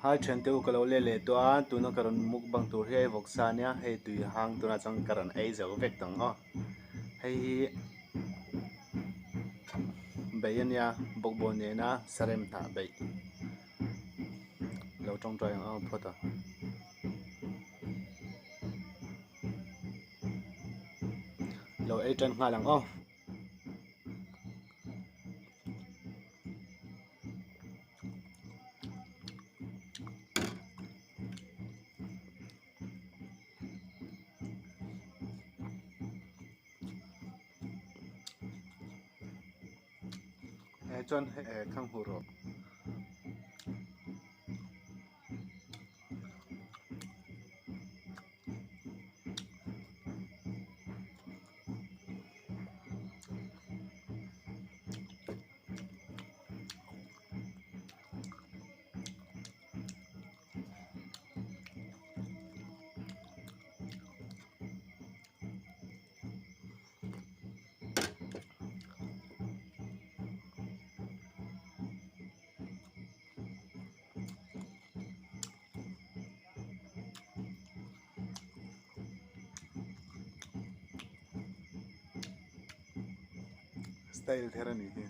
Hi thiante u ka lo let leh tawh a tuna ka rawn mukbang tur hi hei vawksa ania hei tui hang tunah chuan ka rawn ei zo vek tawh ang aw hei hi beih ania bawkbawn nena sarem hnah beih lo tawngtai ang ang phawt a. Lo ei tan nghal ang aw. Eh chuan eh khang hu rawh. Style ther a nih hi.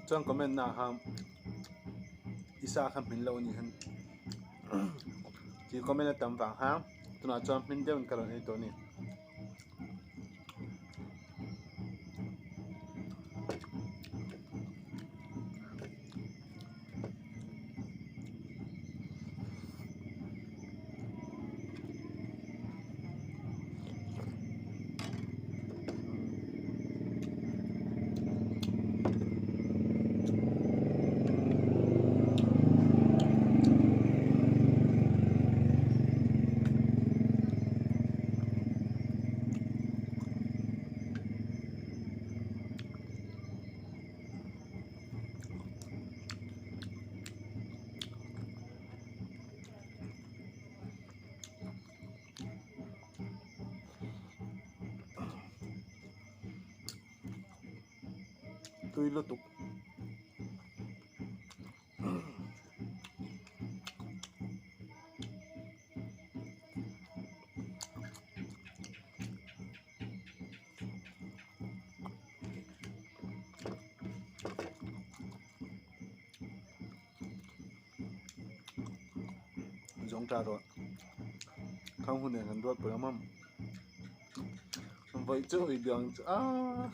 Chuan comment na kha isa kha hmin lo a nih hian tih comment a tam vang kha tunah chuan hmin deuhin ka rawn ei tawh a ni. Tui lutuk. Zawng ta rawh khang hun nen kan ruat pawh ang vawi chu i biang chu aaa.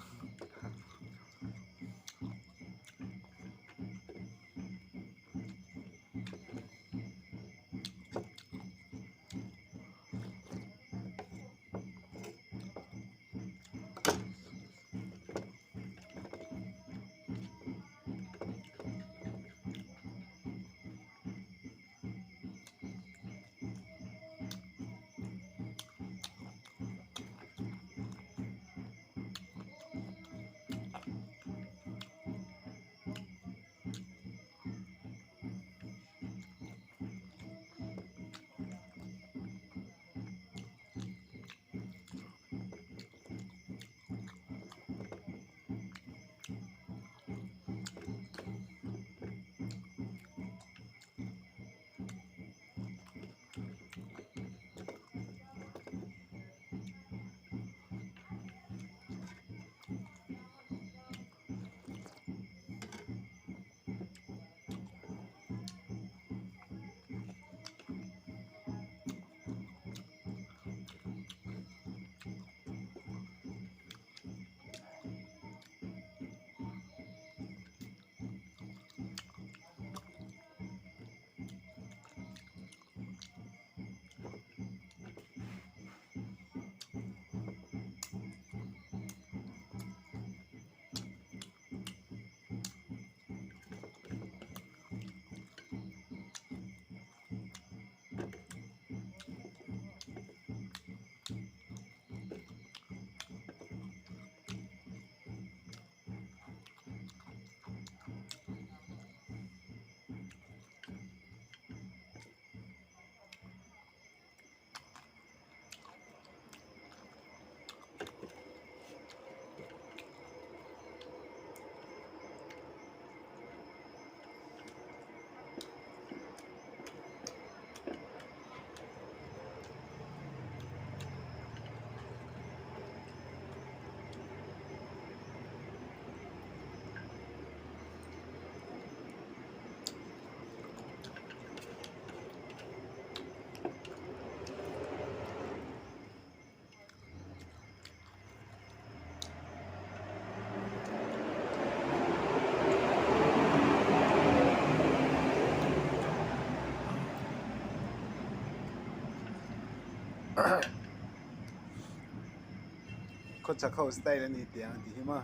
Khawchhak ho style a ni tih ang tih hi maw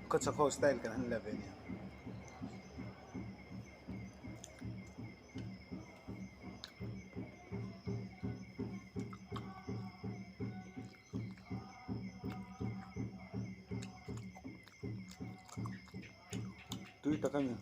khawchhak ho style kan han la ve a ni. Tui tak a ni.